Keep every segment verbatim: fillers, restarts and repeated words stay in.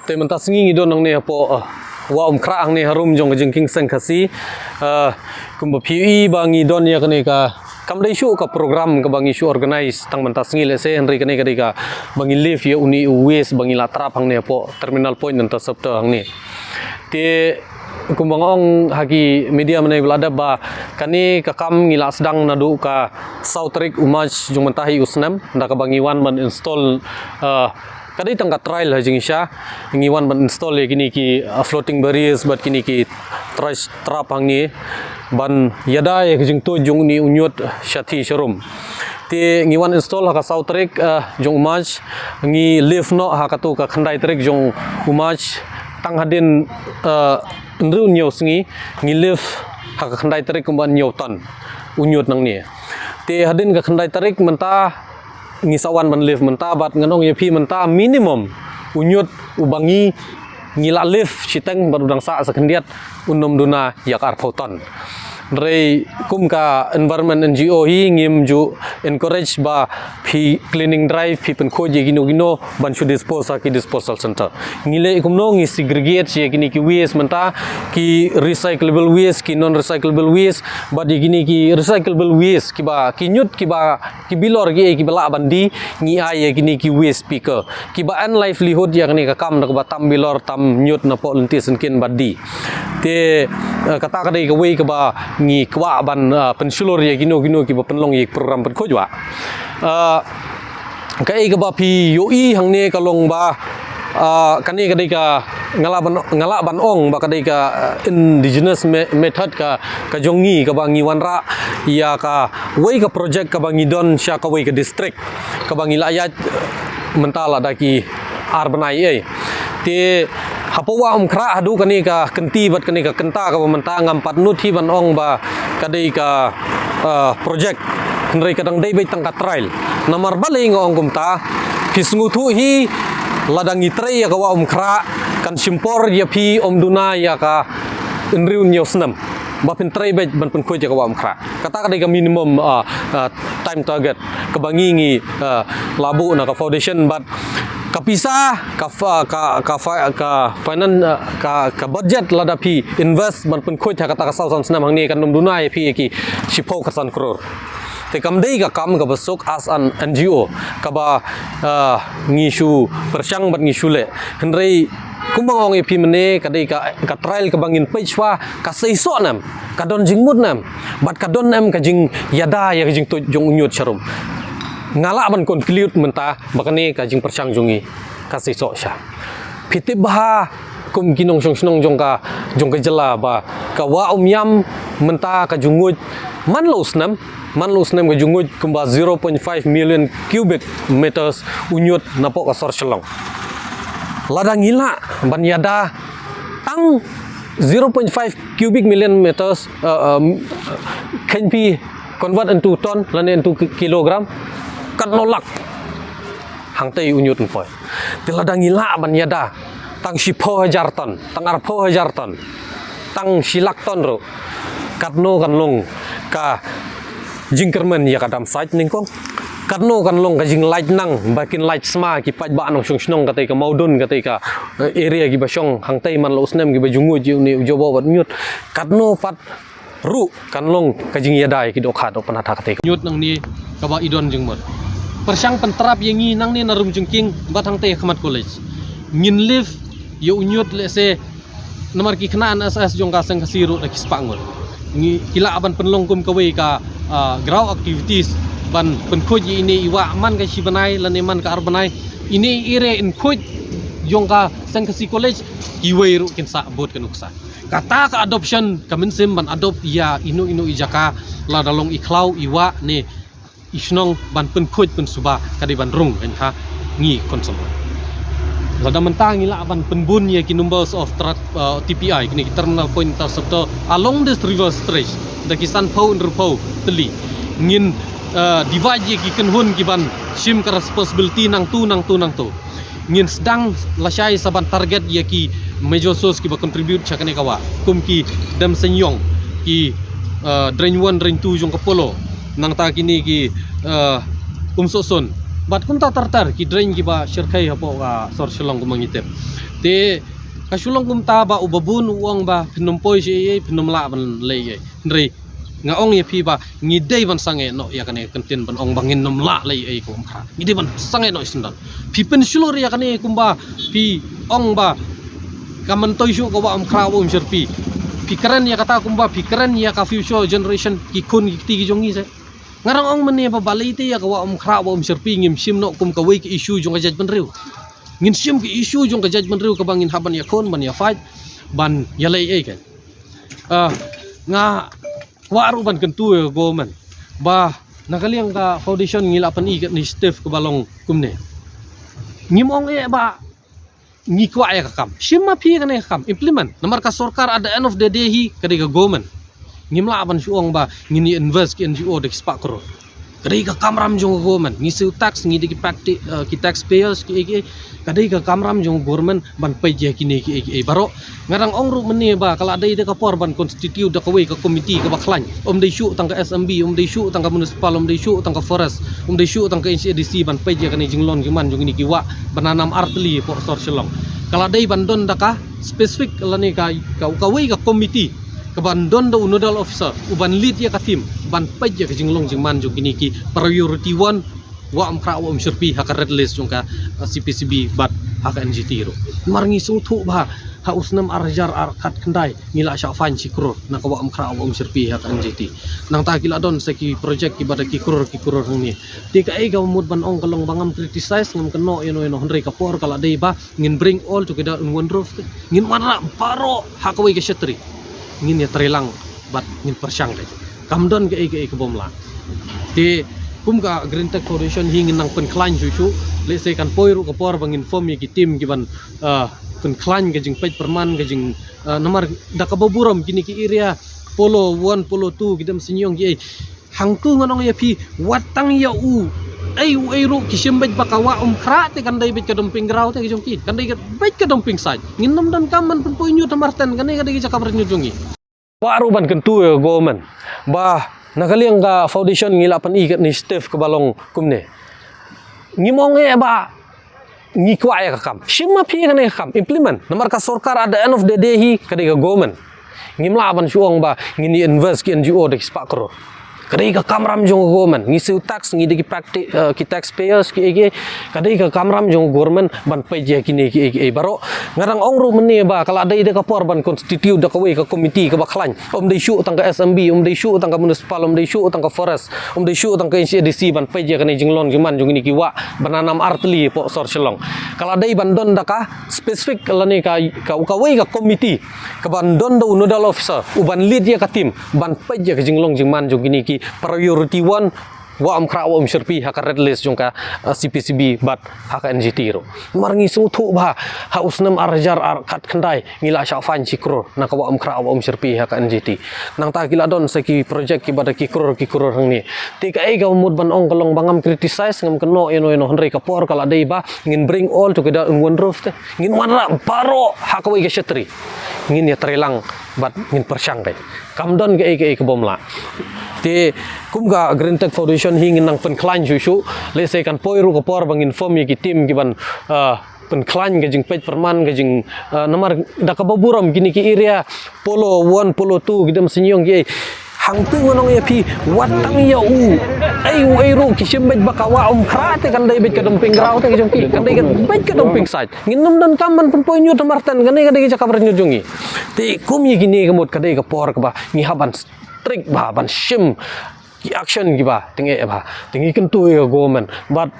Te mynta sngi ngi don hangne hapoh, uh, Wah Umkhrah hangne harum jong ka Jingkieng Seng Khasi. Uh, kumba phi ïohi ba ngi don ïa kane ka, kam dei shuh ka program kaba ngi shu organize tang mynta sngi lehse, hynrei kane ka dei kaba ngi lift ïa une u waste ba ngi la trap hangne hapoh terminal point Nontasopta hangne. Te kumba nga ong ha ki media mynne ba la dep ba kane ka kam ngi la sdang naduh ka saw tarik u March jong mynta hi u snem, da kaba ngi wan ban install, uh, ka dei tang ka trial ha jingshisha, ngi wan ban install ïa kine ki, uh, floating barriers bad kine ki trash trap hangne ban ïada ïa ka jingtuid jong une u ñiut shathie sharum. Te ngi wan install ha ka saw tarik, uh, jong u March, ngi lift noh ha kato ka khyndai tarik jong u March, tang hadien, uh, hynriew hynñiew sngi, ngi lift ha ka khyndai tarik kumba hynñiew ton u ñiut nangne. Te hadien ka khyndai tarik mynta ngi sa wan ban lift mynta, bad ngan ong ïa phi mynta minimum u ñiut uba ngi, ngi la lift shiteng bad u dang sah sa khyndiat un ym duna ïa ka arphew ton. Hynrei kum ka environment N G O hi ngim ju encourage ba phi cleaning drive, phi pynkhuid ïa kino kino ban shu dispose ha ki disposal center. Ngi leh kumno, ngi segregate ïa kine ki waste mynta, ki recyclable waste, ki non recyclable waste, bad ïa kine ki recyclable waste kiba, ki ñiut kiba, ki bilor kiei kiba lah ban die, ngi ai ïa kine ki waste picker kiba earn livelihood ïa kane ka kam da kaba tam bilor tam ñiut napoh lynti syngkien bad die. Te, eh, kata ka dei kawei kaba ngi kwah ban, eh, pynshlur ïa kino kino kiba pynlong ïa ki program pynkhuid wah. Eh, kaei kaba phi ïohi hangne ka long ba, eh, kane ka dei ka, nga lah ban, nga lah ban ong ba ka dei ka, eh, indigenous me-, method ka, ka jong ngi kaba ngi wanrah ïa kawei ka project kaba ngi don sha kawei ka district kaba ngi la ïaid mynta lada ki ar bnai ei. Te hapoh Wah Umkhrah haduh kane ka kynti bad kane ka kynta kaba mynta ngam pat nud hi ban ong ba ka dei ka, eh, project, hynrei ka dang dei beit tang ka trial. Namar balei nga ong kumta, phi sngewthuh hi, lada ngi trei ïa ka Wah Umkhrah kan shim por ïa phi ym duna ïa ka hynriew hynñiew snem ba phin trei beit ban pynkhuid ïa ka Wah Umkhrah. Kata ka dei ka minimum, ah, ah, time target kaba ngi ngi, ah, la buh na ka foundation bad ka pisa, ka fa-, ka, ka fa-, ka finance, ah, ka, ka budget lada phi invest ban pynkhuid ha kata ka saw san snem hangne kan ym duna ïa phi ïa ki shiphew ka san klur. Te kam dei ka kam kaba suk as an N G O kaba, ah, ngi shu pyrshang bad ngi shu leh. Hynrei kumba nga ong ïa phi mynne, ka dei ka, ka trial kaba ngin peit shuwa, ka seisoh ne em, ka don jingmut ne em, bad ka don ne em ka jingïada ïa ka jingtuid jong u ñiut sharum. Nga lah ban conclude mynta ba kane ka jingpyrshang jong ngi ka seisoh sha. Phi tip bha kum ki nongshong shnong jong ka, jong ka jylla ba ka Wah Umiam mynta ka ju nguid man la u snem, man la u snem ka ju nguid kumba zero point five million cubic meters u ñiut napoh ka sor Shillong. Lada ngi lah ban ïada tang zero point five cubic million meters, uh, um, can be convert into ton lane into ki-, kilogram, katno lak hangtei u ñiut un poi. Te lada ngi lah ban ïada tang shiphew hajar ton, tang arphew hajar ton, tang shi lak ton ruh, katno kan long ka jingkyrmen ïa ka dump site nyngkong? Katno kan long ka jinglait nang ba kin lait sma ki paidbah nongshong shnong katei ka Mawdun, katei ka, eh, area kiba shong hangtei man la u snem kiba ju nguid ïa une u jobo bad ñiut? Katno pat ruh kan long ka jingïada ïa ki dohkha dohpynhata katei ka ñiut nangne kaba i don jingmut. Pyrshang pyntrap ïa ngi nangne na Rumjingkieng bad hangtei ha khmat college. Ngin lift ïa u ñiut lehse namar ki khynnah N S S jong ka Seng Khasi ruh da ki spah ngut. Ngi, ki lah ban pynlong kum kawei ka, ah, ground activities ban pynkhuid ïa ine i wah man ka shi bnai lane man ka ar bnai. Ine i area in khuid jong ka Seng Khasi College, kiwei ruh kin sah bud ka nuksa. Kata ka adoption, ka mynsiem ban adopt ïa ino ino i jaka, lada long i khlaw, i wah ne i shnong ban pynkhuid pynsuba ka dei ban rung, kan ha ngi concern. Lada mynta ngi lah ban pynbun ïa ki numbers of tra-, uh, T P I, kine ki terminal point interceptor along this river stretch da ki sanphew hynriewphew tylli, ngin, uh, divide ïa ki kynhun ki ban shim ka responsibility nangtu nangtu nangtu. Ngin sdang lashai sa ban target ïa ki major source ki ba contribute sha kane ka wah, kum ki Demseiniong, ki, uh, drain one, drain two jong ka Polo, nangta kine ki, uh, Umsohsun, bad kumta ter ter ki drain ki ba shyrkhei hapoh ka sor Shillong kumba ngi tip. Te ka Shillong kumta ba u babun u ong ba phin ym poi sha ei ei, phin ym lah ban leh ei ei. Hynrei nga ong ïa phi ba ngi dei ban sangeh noh ïa kane ka kyntien ban ong ba ngin ym lah leh ei ei ka Wah Umkhrah. Ngi dei ban sangeh noh shisyndon. Phi pynshlur ïa kane kumba phi ong ba ka myntoi shuh ka Wah Umkhrah Wah Umshyrpi. Phi kren ïa kata kumba phi kren ïa ka future generation, ki khun ki kti ki jong ngi se. Nga dang ong mynne ba balei te ïa ka Wah Umkhrah Wah Umshyrpi ngim shim noh kum kawei ka issue jong ka jaitbynriew. Ngin shim ka issue jong ka jaitbynriew kaba ngin hap ban ïakhun, ban ïa fight, ban ïa leh ei ei, kan. Ah, nga kwah ruh ban kyntu ïa ka government ba na ka liang ka foundation ngi la pyni ka initiative kaba long kumne. Ngim ong eh ba ngi kwah ïa ka kam. Shim ma phi kane ka kam, implement. Namar ka sorkar at the end of the day hi ka dei ka government. Ngim lah ban shu ong ba ngin ïa invest ki N G O da ki spah klur. Ka dei ka kamram jong ka government. Ngi siew tax, ngi dei ki pak-, eh, ki taxpayers, ki, ki, ka dei ka kamram jong ka government ban peit ïa kine ki, ki, baroh. Nga dang ong ruh mynne ba ka la dei da ka por ban constitute da kawei ka committee kaba khlaiñ. Ym dei shuh tang ka S M B, ym dei shuh tang ka municipal, ym dei shuh tang ka forest, ym dei shuh tang ka N C A D C ban peit ïa kane jinglong jingman jong kine ki wah ba na nam artylli hapoh sor Shillong. Ka la dei ban don da ka specific lane ka, ka, kawei ka committee kaban don da u nodal officer, u ban lead ïa ka team ban peit ïa ka jinglong jingman jong kine ki priority one, Wah Umkhrah Wah Umshyrpi ha ka red list jong ka, uh, C P C B bad ha ka N G T ruh. Namar ngi sngewthuh ba ha u snem ar hajar ar khatkhyndai ngi la shah fine shi klur na ka Wah Umkhrah Wah Umshyrpi ha ka N G T. Nangta ki la don sa ki project kiba da ki klur ki klur hangne. Te kaei kaba mut ban ong, ka long ba ngam criticize, ngam kynnoh ïano ïano, hynrei ka por ka la dei ba ngin bring all together in one roof. Ngin wanrah baroh ha kawei ka shatri. Ngin ïatreilang bad ngin pyrshang, kan. Kam don kaei kaei ka bym lah. Te kum ka Green Tech Foundation hi ngin nang pynkhlaiñ shuh shuh. Lehse kan poi ruh ka por ba ngin form ïa ki team kiban, ah, pynkhlaiñ ka jingpeit pyrman, ka jing, ah, namar da kaba burom kine ki area Polo one, Polo two, ki Demseiniong, ki ei. Hangtu ngan ong ïa phi, wat tang ïa u ei u ei ruh ki shim beit ba ka Wah Umkhrah te kan dei beit ka dumping ground te ka jong ki, kan dei ka beit ka dumping site. Ngin ym donkam ban pynpoi ñiut ha Marten, kane ka dei ka jaka ba rit ñiut jong ngi. Kwah ruh ban kyntu ïa ka government ba na ka liang ka foundation ngi la pyni ka initiative kaba long kumne. Ngim ong eh ba ngi kwah ïa ka kam. Shim ma phi kane ka kam, implement. Namar ka sorkar at the end of the day hi ka dei ka government. Ngim lah ban shu ong ba ngin ïa invest ki N G O da ki spah klur. Ka dei ka kamram jong ka government. Ngi siew tax, ngi dei ki pak-, eh, ki taxpayers, ki, ki, ka dei ka kamram jong ka government ban peit ïa kine ki, ki, baroh. Nga dang ong ruh mynne ba ka la dei da ka por ban constitute da kawei ka committee kaba khlaiñ. Ym dei shuh tang ka S M B, ym dei shuh tang ka municipal, ym dei shuh tang ka forest, ym dei shuh tang ka N C A D C ban peit ïa kane jinglong jingman jong kine ki wah ba na nam artylli hapoh sor Shillong. Ka la dei ban don da ka specific lane ka, ka, kawei ka committee kaban don da u nodal officer, u ban lead ïa ka team ban peit ïa ka jinglong jingman jong kine ki priority one, Wah Umkhrah Wah Umshyrpi ha ka red list jong ka, uh, C P C B bad ha ka N G T ruh. Namar ngi sngewthuh ba ha u snem ar hajar ar khatkhyndai ngi la shah fine shi klur na ka Wah Umkhrah Wah Umshyrpi ha ka N G T. Nangta ki la don sa ki project kiba da ki klur ki klur hangne. Te kaei kaba mut ban ong, ka long ba ngam criticize, ngam kynnoh ïano ïano, hynrei ka por ka la dei ba ngin bring all together in one roof te. Ngin wanrah baroh ha kawei ka shatri. Ngin ïatreilang bad ngin pyrshang, kan. Kam don kaei kaei ka bym lah. Te kum ka Green Tech Foundation hi ngin nang pynkhlaiñ shuh shuh. Lehse kan poi ruh ka por ba ngin form ïa ki team kiban, ah, pynkhlaiñ ka jingpeit pyrman, ka jing, ah, namar da kaba burom kine ki area Polo one, Polo two, ki Demseiniong, ki ei. Hangtu ngan ong ïa phi, wat tang ïa u ei u ei ruh ki shim beit ba ka Wah Umkhrah te kan dei beit ka dumping ground te ka jong ki, kan dei ka beit ka dumping site. Ngin ym donkam ban pynpoi ñiut ha Marten, kane ka dei ka jaka ba rit ñiut jong ngi. Te kum ïa kine ka mut ka dei ka por kaba ngi hap ban strict bha, ban shim ki action kiba tyngeh bha. Te ngi kyntu ïa ka government bad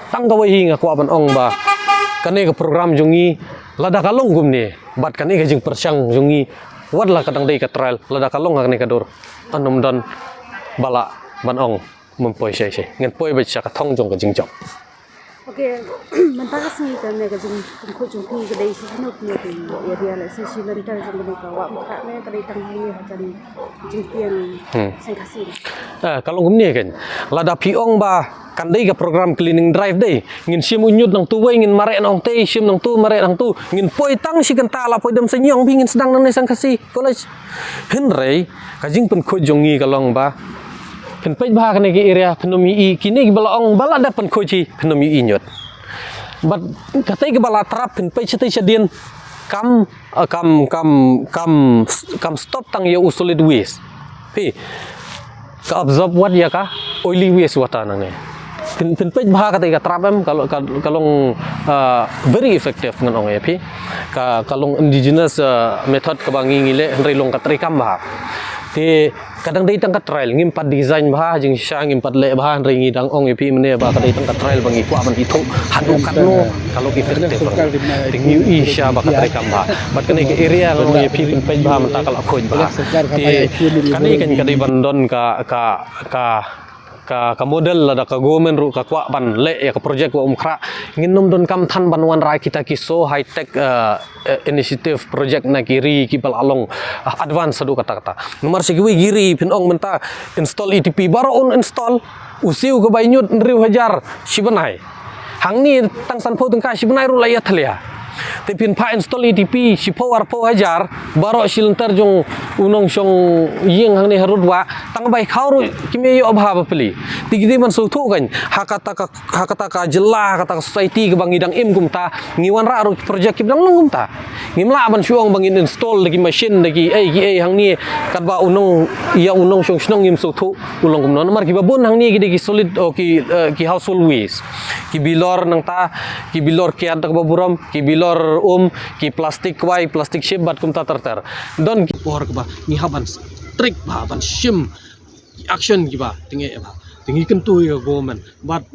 tang kawei hi nga kwah ban ong ba Kane ka program jong ngi, lada ka long kumne, bad kane ka jingpyrshang jong ngi, wat la ka dang dei ka trial, lada ka long ha kane ka dur, yn ym don ba lah ban ong, ym poi shai shai. Ngin poi beit sha ka thong jong ka jingjop. Okay, mynta ka sngi kane ka jingpynkhuid jong phi ka dei shi haduh ne ka area, lehse shi lynter jong kane ka Wah Umkhrah ne ka dei tang hangne hajan jingpyeng Hmm. Seng Khasi. Ah, ka long kumne kan. Lada phi ong ba kan dei ka program cleaning drive dei. Ngin shim u ñiut nangtu wei, ngin mareh nangtei, shim nangtu, mareh nangtu. Ngin poi tang shi kynta, la poi dem seng ñiong phi, ngin sdang nangne Seng Khasi College. Hynrei ka jingpynkhuid jong ngi ka long ba, phin peit bha kane ka area, phin ym ïohi, kine kiba la ong ba la dep pynkhuid hi, phin ym ïohi ñiut. Bad katei kaba la trap, phin peit shatei shadien, kam, ah, kam, kam, kam, kam stop tang ïa u solid waste. Phi, ka absorb wat ïa ka oily waste water nangne. Phin, phin peit bha katei ka trap em, ka lo-, ka, ka long, ah, very effective ngan ong ïa phi. Ka, ka long indigenous, ah, method kaba ngi, ngi leh, hynrei long ka treikam bha. Te ka dang dei tang ka trial, ngim pat design bha jingshisha, ngim pat leh bha, hynrei ngi dang ong ïa phi mynne ba ka dei tang ka trial ba ngi kwah ban ithuh haduh katno ka long effective. Te ngi ïohi shisha ba ka treikam bha. Bad kane ka area ngan ong ïa phi, phin peit bha mynta ka la khuid bha. Te kane kan ka dei ban don ka, ka, ka, ka, ka model, lada ka government ruh ka kwah ban leh ïa ka project Wah Umkhrah, ngin ym donkam than ban wanrah kita ki so high tech, eh, eh, initiative project na ki ri kiba la long, ah, advance haduh katta katta. Namar sha kiwei ki ri phin ong mynta install E T P, baroh un install, u siew ka bai ñiut hynriew hajar shi bnai. Hangne tang sanphew tyngka shi bnai ruh la ïathylliew. Te phin phah install E T P shiphew arphew hajar, baroh shi lynter jong u nongshong ïing hangne harud wah, tang bai khaw ruh kim ïoh bha ba pli. Te ki dei ban sngewthuh kan, ha kata ka, ha kata ka jylla, ha kata ka society kaba ngi dang im kumta, ngi wanrah ruh project kiba dang long kumta. Ngim lah ban shu ong ba ngin install da ki machine, da ki ei ki ei hangne, katba u nong, ïa u nongshong shnong ngim sngewthuh u long kumno. Namar kiba bun hangne ki dei ki solid, oh, ki, eh, ki household waste. Ki bilor nangta, ki bilor kiad da kaba burom, ki bilor um, ki plastic kwai, plastic ship bad kumta ter ter. Don ki por kaba ngi hap ban strict bha, ban shim ki action kiba tyngeh bha. Te ngi kyntu ïa ka government. Bad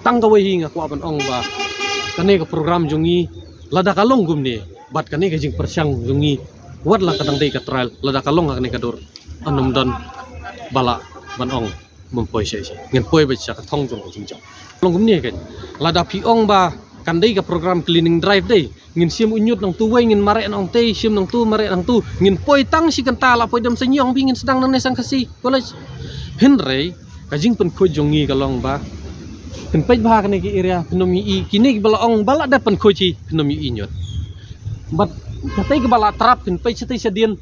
tang kawei hi nga kwah ban ong ba kane ka program jong ngi, lada ka long kumne, bad kane ka jingpyrshang jong ngi, wat la ka dang dei ka trial, lada ka long ha kane ka dur, yn ym don ba lah ban ong, ym poi shai shai. Ngin poi beit sha ka thong jong ka jingjop. Long kumne kan, lada phi ong ba kan dei ka program cleaning drive dei, ngin shim u ñiut nangtu wei, ngin mareh nangtei, shim nangtu, mareh nangtu, ngin poi tang shi kynta, la poi dem seng ñiong phi, ngin sdang nangne Seng Khasi College. Hynrei ka jingpynkhuid jong ngi ka long ba, phin peit bha kane ki area, phin ym ïohi, kine kiba la ong ba la dep pynkhuid hi, phin ym ïohi ñiut. Bad katei kaba la trap, phin peit shatei shadien,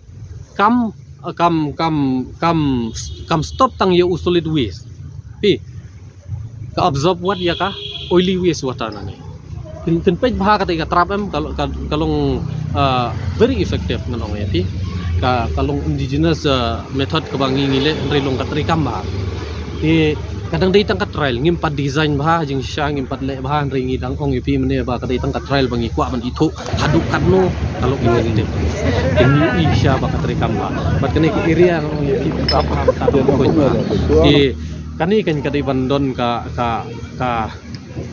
kam, kam, kam, kam, kam stop tang ïa u solid waste. Phi, ka absorb wat ïa ka oily waste water nangne. Phin, phin peit bha katei ka trap em, ka, ka, ka long, ah, very effective ngan ong ïa phi. Ka, ka long indigenous, ah, method kaba ngi, ngi leh, hynrei long ka treikam bha. Te ka dang dei tang ka trial, ngim pat design bha jingshisha, ngim pat leh bha, hynrei ngi dang ong ïa phi mynne ba ka dei tang ka trial ba ngi kwah ban ithuh haduh katno ka long effective. Te ngi ïohi shisha ba ka treikam bha. Bad kane ka area ngan ong ïa phi, ka bha, ka bha, ka bha. Te kane kan ka dei ban don ka, ka, ka,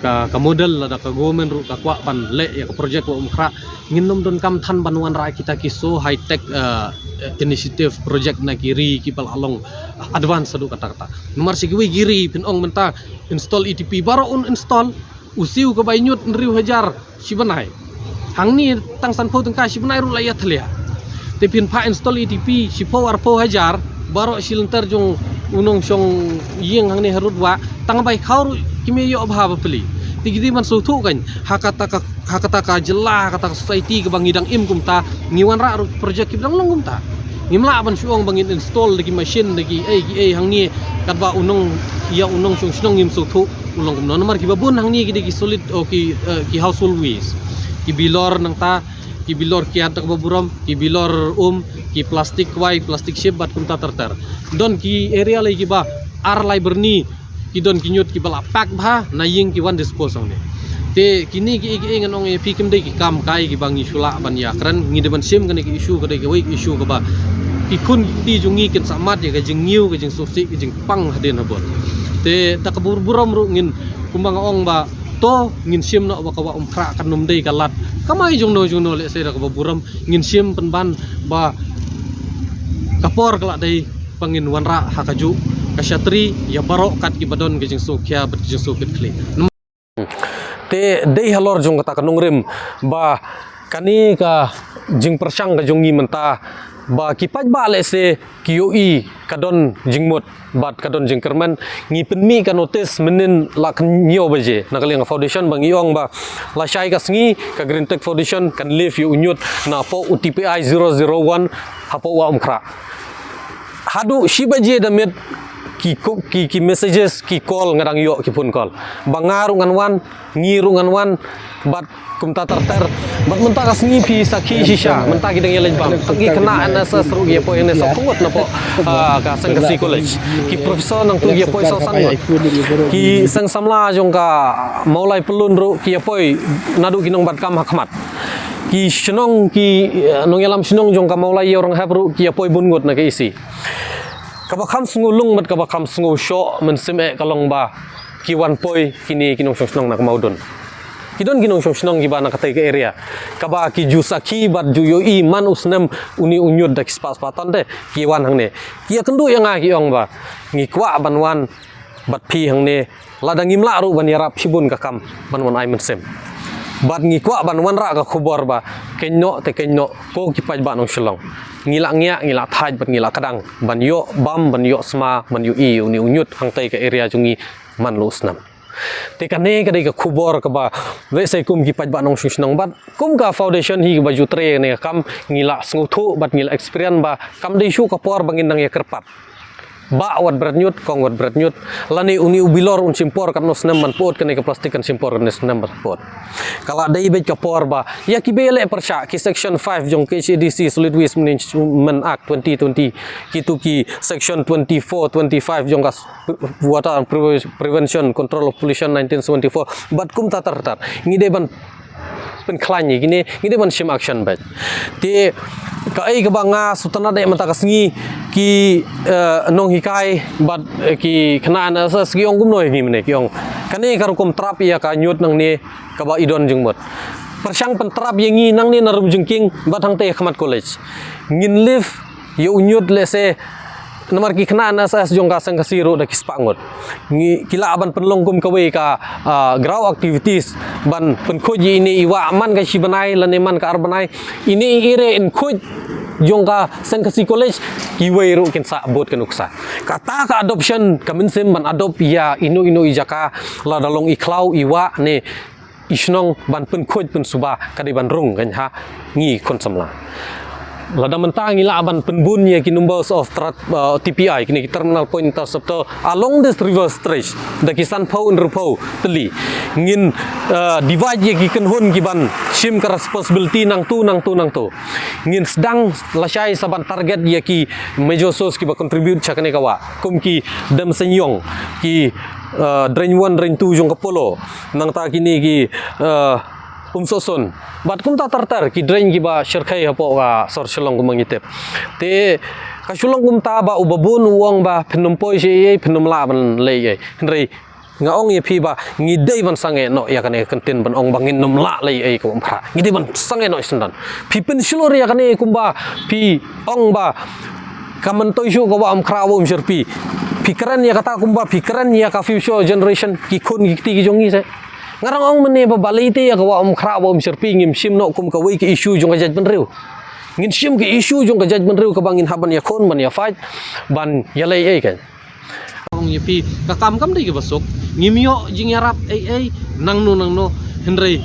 ka, ka model, lada ka government ruh ka kwah ban leh ïa ka project Wah Umkhrah, ngin ym donkam than ban wanrah kita ki so high tech, eh, eh, initiative project na ki ri kiba la long advance haduh katta katta. Namar sha kiwei ki ri phin ong mynta install E T P, baroh un install, u siew ka bai ñiut hynriew hajar shi bnai. Hangne tang sanphew tyngka shi bnai ruh la ïathylliew. Te phin phah install E T P shiphew arphew hajar, baroh shi lynter jong u nongshong ïing hangne harud wah, tang bai khaw ruh kim ïoh bha ba pli. Te ki dei ban sngewthuh kan, ha kata ka, ha kata ka jylla, ha kata ka society kaba ngi dang im kumta, ngi wanrah ruh project kiba dang long kumta. Ngim lah ban shu ong ba ngin install da ki machine, da ki ei ki ei hangne, katba u nong, ïa u nongshong shnong ngim sngewthuh u long kumno. Namar kiba bun hangne ki dei ki solid, oh, ki, eh, ki household waste. Ki bilor nangta, ki bilor kiad da kaba burom, ki bilor um, ki plastic kwai, plastic ship bad kumta ter ter. Don ki area lei kiba ar lai byrni ki don ki ñiut kiba la pack bha na ïing, ki wan dispose hangne. Te kine ki ei ki ei ngan ong ïa phi, kim dei ki kam kai kiba ngi shu lah ban ïakren, ngi dei ban shim kane ka issue, ka dei kawei ka issue kaba ki khun ki kti jong ngi kin sa mad ïa ka jingñiew, ka jingsngewsih, ka jingpang hadien habud. Te da ka bur burom ruh ngin, kumba nga ong ba To ngin shim noh ba ka Wah Umkhrah kan ym dei ka lad kamai jongno jongno lehse da kaba burom, ngin shim pynban ba ka por ka la dei ba ngin wanrah ha kajuh ka shatri ïa baroh kat kiba don ka jingsngewkhia bad ka jingsngewkitkhlieh. Te dei halor jong kata ka nongrim ba kane ka jingpyrshang ka jong ngi mynta ba ki paidbah lehse ki ïohi ka don jingmut bad ka don jingkyrmen, ngi pynmih ka notice mynnin la hynñiew baje na ka liang ka foundation ba ngi ong ba lashai ka sngi ka Green Tech Foundation kan lift ïa u ñiut na poh u T P I zero zero one hapoh Wah Umkhrah. Haduh shi baje da miet ki, ki, ki messages, ki call nga dang ïoh, ki phone call ba nga ruh ngan wan, ngi ruh ngan wan, bad kumta ter ter. Bad mynta ka sngi phi sakhi shisha, mynta ki dang ïaleit bam. Tang ki khynnah N S S ruh ki ïa poi ne sawphew ngut na poh, ah, ka Sengkhasi College. Ki professor nangtu ki ïa poi saw san ngut. Ki seng samla jong ka Mawlai Pyllun ruh ki ïa poi naduh ki nongbat kam ha khmat. Ki shnong, ki, eh, nongïalam shnong jong ka Mawlai Ïew Ranghep ruh ki ïa poi bun ngut na ka E C. Kaba kham sngewlung bad kaba kham sngewshoh mynsiem eh ka long ba ki wan poi kine ki nongshong shnong na ka Mawdun. Ki don ki nongshong shnong kiba na katei ka area kaba ki ju sakhi bad ju ïohi man u snem une u ñiut da ki spah spah ton te ki wan hangne. Ki ïakynduh ïa nga, ki ong ba ngi kwah ban wan bad phi hangne, lada ngim lah ruh ban ïarap, shibun ka kam ban wan ai mynsiem. Bad ngi kwah ban wanrah ka khubor ba keiñ noh te keiñ noh, ko ki paidbah nong Shillong, ngi lah ngiah, ngi lah thait bad ngi lah kdang ban ïoh bam, ban ïoh sma, ban ïohi ïa une u ñiut hangtei ka area jong ngi man la u snem. Te kane ka dei ka khubor kaba lehse kum ki paidbah nongshong shnong bad kum ka foundation hi kaba ju trei kane ka kam, ngi lah sngewthuh bad ngi lah experience ba kam dei shuh ka por ba ngin nang ïa kyrpad. Bah wat bret ñiut, kong wat bret ñiut. Lane une u bilor un shim por katno snem ban pyut, kane ka plastik kan shim por katno snem ban pyut. Ka la dei beit ka por ba ïa kiba ïaleh pyrshah, ki section five jong ka H A D C Solid Waste Management Act twenty twenty, kitu ki section twenty-four, twenty-five jong ka Water and Pre-, Prevention Control of Pollution nineteen seventy-four bad kumta ter ter, ngi dei ban pynkhlaiñ ïa kine, ngi dei ban shim action beit. Te kaei kaba nga sngewtynnad eh mynta ka sngi, ki, eh, nonghikai bad, eh, ki khynnah N S S ki ong kumno ïa ngi mynne, ki ong kane ka rukom trap ïa ka ñiut nangne kaba i don jingmut. Pyrshang pyntrap ïa ngi nangne na Rumjingkieng bad hangtei ha khmat college. Ngin lift ïa u ñiut lehse namar ki khynnah N S S jong ka Sengkhasi ruh da ki spah ngut. Ngi, ki lah ban pynlong kum kawei ka, ah, ground activities ban pynkhuid ïa ine i wah man ka shi bnai lane man ka ar bnai. Ine i area in khuid jong ka Sengkhasi College, kiwei ruh kin sah bud ka nuksa. Kata ka adoption, ka mynsiem ban adopt ïa ino ino i jaka, lada long i khlaw, i wah ne i shnong ban pynkhuid pynsuba ka dei ban rung kynha ngi khun samla. Lada mynta ngi lah ban pynbun ïa ki numbers of tra-, uh, T P I, kine ki terminal point interceptor along this river stretch da ki sanphew hynriewphew tylli. Ngin, uh, divide ïa ki kynhun ki ban shim ka responsibility nangtu nangtu nangtu. Ngin sdang lashai sa ban target ïa ki major source kiba contribute sha kane ka wah, kum ki Demseiniong, ki, uh, drain one, drain two jong ka Polo, nangta kine ki, eh, Umsohsun. Bad kumta ter ter ki drain kiba shyrkhei hapoh ka sor Shillong kumba ngi tip. Te ka shu long kumta ba uba bun u ong ba phin ym poi sha ei ei, phin ym lah ban leh ei ei. Hynrei nga ong ïa phi ba ngi dei ban sangeh noh ïa kane ka kyntien ban ong ba ngin ym lah leh ei ei ka Wah Umkhrah. Ngi dei ban sangeh noh shisyndon. Phi pynshlur ïa kane kumba phi ong ba ka myntoi shuh ka Wah Umkhrah Wah Umshyrpi. Phi kren ïa kata kumba phi kren ïa ka future generation, ki khun ki kti ki jong ngi seh. Nga dang ong mynne ba balei te ïa ka Wah Umkhrah Wah Umshyrpi ngim shim noh kum kawei ka issue jong ka jaitbynriew. Ngin shim ka issue jong ka jaitbynriew kaba ngin hap ban ïakhun, ban ïa fight, ban ïa leh ei ei. Ong ïa phi, ka kam kam dei kaba suk, ngim ïoh jingïarap ei ei nangno nangno, hynrei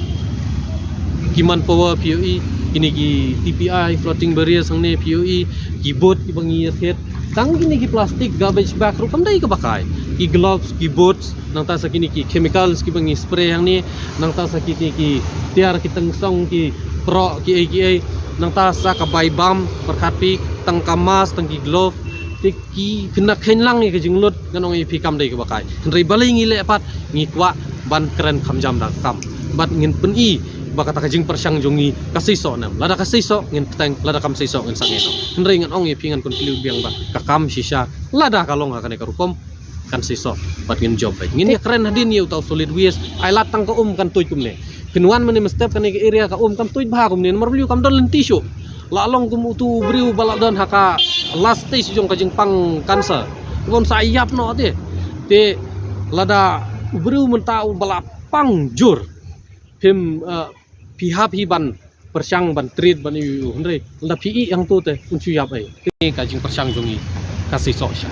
ki manpower phi ïohi, kine ki T P I, floating barriers hangne phi ïohi, ki boat kiba ngi ïa thied, tang kine ki plastic garbage bag ruh kam dei kaba kai, ki gloves, ki boots, nangta sa kine ki chemicals kiba ngi spray hangne, nangta sa kine ki tiar, ki tyngsong, ki proh, ki ei ki ei, nangta sa ka bai bam, pyrkhat phi, tang ka mask, tang ki glove, te ki pynda kheiñ lang ïa ka jinglut, ngan ong ïa phi kam dei kaba kai. Hynrei balei ngi leh pat, ngi kwah ban kren kham jam da ka kam. Bad ngin pyni ba kata ka jingpyrshang jong ngi ka seisoh ne em. Lada ka seisoh ngin bteng, lada kam seisoh ngin sangeh noh. Hynrei ngan ong ïa phi, ngan conclude biang ba ka kam shisha lada ka long ha kane ka rukom, kan seisoh bad ngin jop beit. Ngin ïa kren hadien ïa uta u solid waste, ai lad tang ka um kan tuid kumne. Phin wan mynne mynstep kane ka area ka um kam tuid bha kumne, namar balei kam don lynti shuh. La long kum utu u briew ba la don ha ka last stage jong ka jingpang cancer. Ka bym sa ïap noh te. Te lada u briew mynta u ba la pang jur, phim, eh, phi hap hi ban pyrshang ban treat ban ïoh ïoh, hynrei lada phi ïeh hangto te un shu ïap ei. Te ka jingpyrshang jong ngi ka seisoh sha.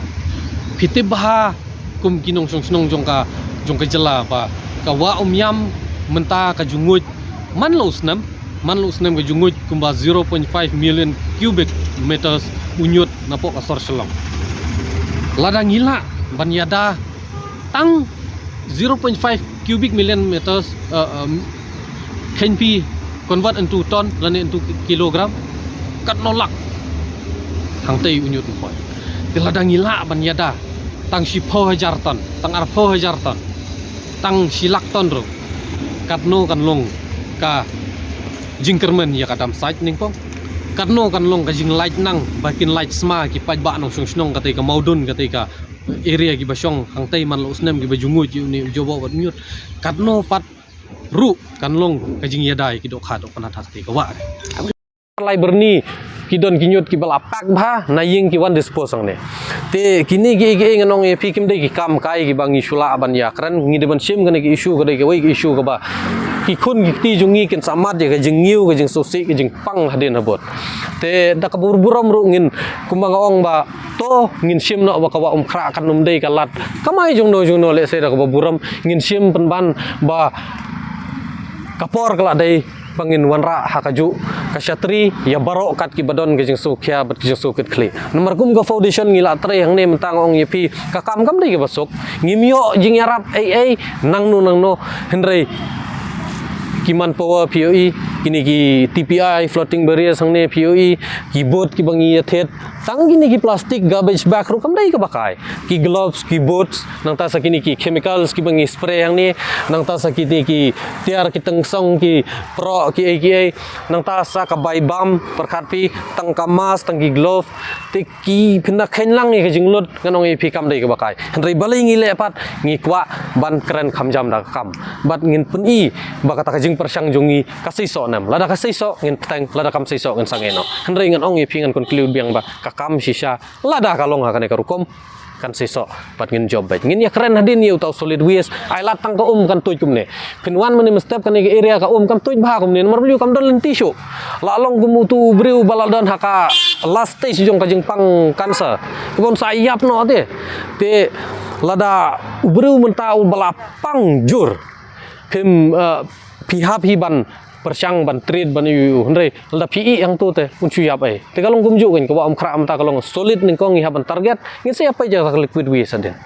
Phi tip bha kum ki nongshong shnong jong ka, jong ka jylla ba ka Wah Umiam mynta ka ju nguid man la u snem, man la u snem ka ju nguid kumba zero point five million cubic meters u ñiut napoh ka sor Shillong. Lada ngi lah ban ïada tang zero point five cubic million meters, uh, um, can be convert into ton lane into kilogram, katno lak hangtei u ñiut u poi. Te lada ngi lah ban ïada tang shiphew hajar ton, tang arphew hajar ton, tang shi lak ton ruh, katno kan long ka jingkyrmen ïa ka dam site nyngkong? Katno kan long ka jinglait nang ba kin lait sma ki paidbah nongshong shnong katei ka Mawdun, katei ka area kiba shong hangtei man la u snem kiba ju nguid ïa une u joboh bad u ñiut? Katno pat ruh kan long ka jingïada ïa ki dohkha dohkha na thak te ka wah. Lai byrni ki don ki ñiut kiba la pack bha na ïing ki wan dispose hangne. Te kine ki, ki ngan ong ïa phi kim dei ki kam kai kiba ngi shu lah ban ïa kren, ngi dei ban shim kane ki issue, ka dei kawei ka issue kaba ki khun ki kti jong ngi kin sa mad ïa ka jingngiew, ka jingsngewsih, ka jingpang hadien habud. Te da kaba burom ruh ngin, kumba nga ong ba to ngin shim noh ba ka Wah Umkhrah kan ym dei ka lad kamai jongno jongno, lehse da kaba burom ngin shim pynban ba ka por ka la dei ba ngin wanrah ha kajuh ka shatri ïa baroh kat kiba don ka jingsngewkhia bad ka jingsngewkitkhlieh. Namar kum ka foundation ngi la trei hangne mynta, nga ong ïa phi ka kam kam dei kaba suk, ngim ïoh jingïarap ei ei nangno nangno, hynrei ki manpower phi ïohi, kine ki T P I, floating barriers hangne phi ïohi, ki boat kiba ngi ïa thied, tang kine ki plastic garbage bag ruh kam dei kaba kai. Ki gloves, ki boots, nangta sa kine ki chemicals kiba ngi spray hangne, nangta sa kine ki tiar, ki tyngsong, ki proh, ki ei ki ei, nangta sa ka bai bam, pyrkhat phi, tang ka mask, tang ki glove, te ki pynda kheiñ lang ïa ka jinglut, ngan ong ïa phi kam dei kaba kai. Hynrei balei ngi leh pat, ngi kwah ban kren kham jam da ka kam. Bad ngin pyni ba kata ka jingpyrshang jong ngi ka seisoh ne em. Lada ka seisoh ngin bteng, lada kam seisoh ngin sangeh noh. Hynrei ngan ong ïa phi, ngan conclude biang ba ka kam shisha lada ka long ha kane ka rukom kan seisoh bad ngin jop beit. Ngin ïa kren hadien ïa uta u solid waste, ai lad tang ka um kan tuid kumne. Phin wan mynne mynstep kane ka area ka um kam tuid bha kumne, namar balei kam don lynti shuh. La long kum utu u briew ba la don ha ka last stage jong ka jingpang cancer, ka bym sa ïap noh te. Te lada u briew mynta u ba la pang jur, phim, eh, phi hap hi ban pyrshang ban treat ban ïoh ïoh, hynrei lada phi ïeh hangto te un shu ïap ei. Te ka long kumjuh kein, ka Wah Umkhrah mynta ka long solid nyngkong, ngi hap ban target, ngin sa ïa peit ïa ka liquid waste hadien.